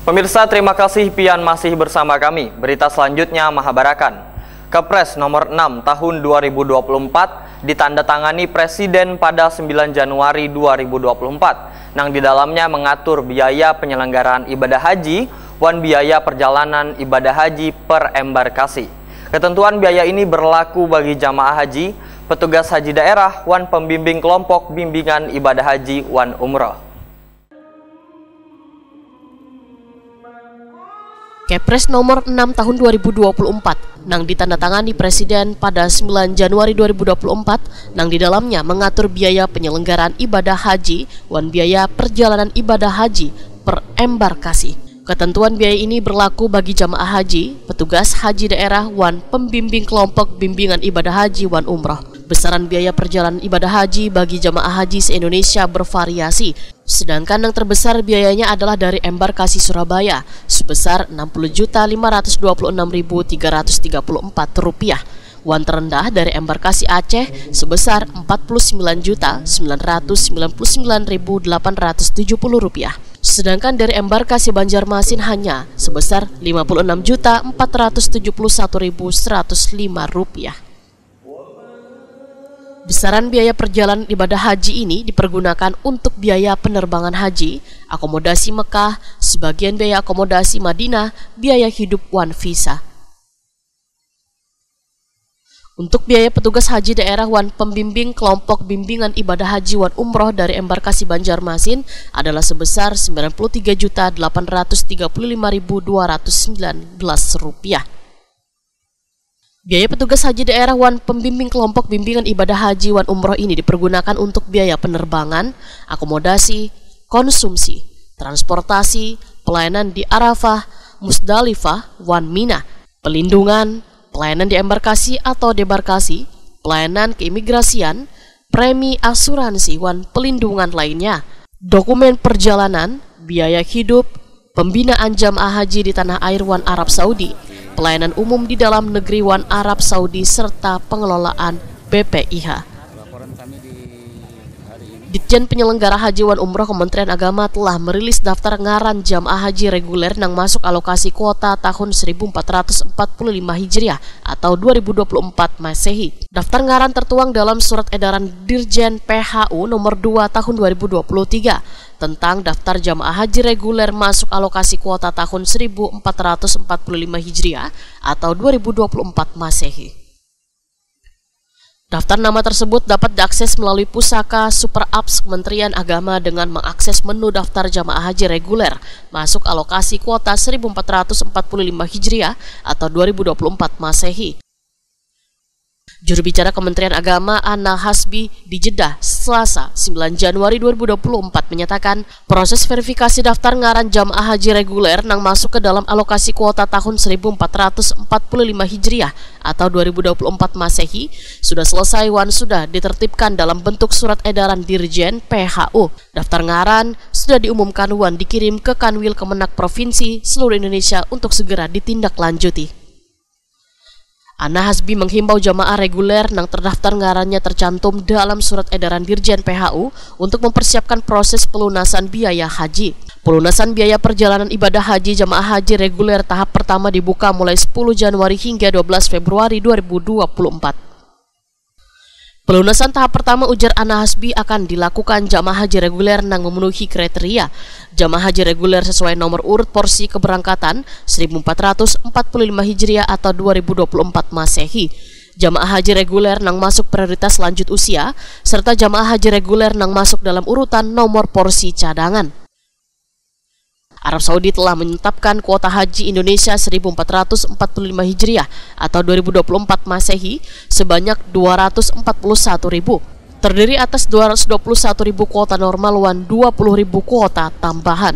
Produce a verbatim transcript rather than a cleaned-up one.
Pemirsa, terima kasih pian masih bersama kami. Berita selanjutnya mahabarakan. Kepres nomor enam tahun dua ribu dua puluh empat ditandatangani Presiden pada sembilan Januari dua ribu dua puluh empat, nang di dalamnya mengatur biaya penyelenggaraan ibadah haji wan biaya perjalanan ibadah haji per embarkasi. Ketentuan biaya ini berlaku bagi jamaah haji, petugas haji daerah, wan pembimbing kelompok bimbingan ibadah haji wan umroh. Kepres nomor enam tahun dua ribu dua puluh empat, nang ditandatangani Presiden pada sembilan Januari dua ribu dua puluh empat, nang di dalamnya mengatur biaya penyelenggaraan ibadah haji wan biaya perjalanan ibadah haji per embarkasi. Ketentuan biaya ini berlaku bagi jamaah haji, petugas haji daerah, wan pembimbing kelompok bimbingan ibadah haji wan umroh. Besaran biaya perjalanan ibadah haji bagi jamaah haji se-Indonesia bervariasi, sedangkan yang terbesar biayanya adalah dari embarkasi Surabaya sebesar enam puluh juta lima ratus dua puluh enam ribu tiga ratus tiga puluh empat rupiah, wan terendah dari embarkasi Aceh sebesar empat puluh sembilan juta sembilan ratus sembilan puluh sembilan ribu delapan ratus tujuh puluh rupiah. Sedangkan dari embarkasi Banjarmasin hanya sebesar lima puluh enam juta empat ratus tujuh puluh satu ribu seratus lima rupiah. Besaran biaya perjalanan ibadah haji ini dipergunakan untuk biaya penerbangan haji, akomodasi Mekah, sebagian biaya akomodasi Madinah, biaya hidup, wan visa. Untuk biaya petugas haji daerah wan pembimbing kelompok bimbingan ibadah haji wan umroh dari embarkasi Banjarmasin adalah sebesar sembilan puluh tiga juta delapan ratus tiga puluh lima ribu dua ratus sembilan belas rupiah. Biaya petugas haji daerah wan pembimbing kelompok bimbingan ibadah haji wan umroh ini dipergunakan untuk biaya penerbangan, akomodasi, konsumsi, transportasi, pelayanan di Arafah, Musdalifah, wan Mina, pelindungan, pelayanan di embarkasi atau debarkasi, pelayanan keimigrasian, premi asuransi wan pelindungan lainnya, dokumen perjalanan, biaya hidup, pembinaan jamaah haji di tanah air wan Arab Saudi, pelayanan umum di dalam negeri wan Arab Saudi, serta pengelolaan B P I H. Ditjen Penyelenggara Haji wan Umroh Kementerian Agama telah merilis daftar ngaran jamaah haji reguler nang masuk alokasi kuota tahun seribu empat ratus empat puluh lima Hijriah atau dua ribu dua puluh empat Masehi. Daftar ngaran tertuang dalam surat edaran Dirjen P H U nomor dua tahun dua ribu dua puluh tiga tentang daftar jamaah haji reguler masuk alokasi kuota tahun seribu empat ratus empat puluh lima Hijriah atau dua ribu dua puluh empat Masehi. Daftar nama tersebut dapat diakses melalui pusaka Super Apps Kementerian Agama dengan mengakses menu daftar jamaah haji reguler masuk alokasi kuota seribu empat ratus empat puluh lima Hijriah atau dua ribu dua puluh empat Masehi. Juru bicara Kementerian Agama, Ana Hasbi, di Jeddah, Selasa, sembilan Januari dua ribu dua puluh empat, menyatakan proses verifikasi daftar ngaran jamaah haji reguler nang masuk ke dalam alokasi kuota tahun seribu empat ratus empat puluh lima Hijriah atau dua ribu dua puluh empat Masehi sudah selesai wan sudah ditertibkan dalam bentuk surat edaran Dirjen P H U. Daftar ngaran sudah diumumkan wan dikirim ke Kanwil Kemenag Provinsi seluruh Indonesia untuk segera ditindaklanjuti. Ana Hasbi menghimbau jamaah reguler nang terdaftar ngarannya tercantum dalam surat edaran Dirjen P H U untuk mempersiapkan proses pelunasan biaya haji. Pelunasan biaya perjalanan ibadah haji jamaah haji reguler tahap pertama dibuka mulai sepuluh Januari hingga dua belas Februari dua ribu dua puluh empat. Pelunasan tahap pertama, ujar Ana Hasbi, akan dilakukan jamaah haji reguler nang memenuhi kriteria. Jamaah haji reguler sesuai nomor urut porsi keberangkatan seribu empat ratus empat puluh lima Hijriah atau dua ribu dua puluh empat Masehi. Jamaah haji reguler nang masuk prioritas lanjut usia, serta jamaah haji reguler nang masuk dalam urutan nomor porsi cadangan. Arab Saudi telah menetapkan kuota haji Indonesia seribu empat ratus empat puluh lima Hijriah atau dua ribu dua puluh empat Masehi sebanyak dua ratus empat puluh satu ribu, terdiri atas dua ratus dua puluh satu ribu kuota normal wan dua puluh ribu kuota tambahan.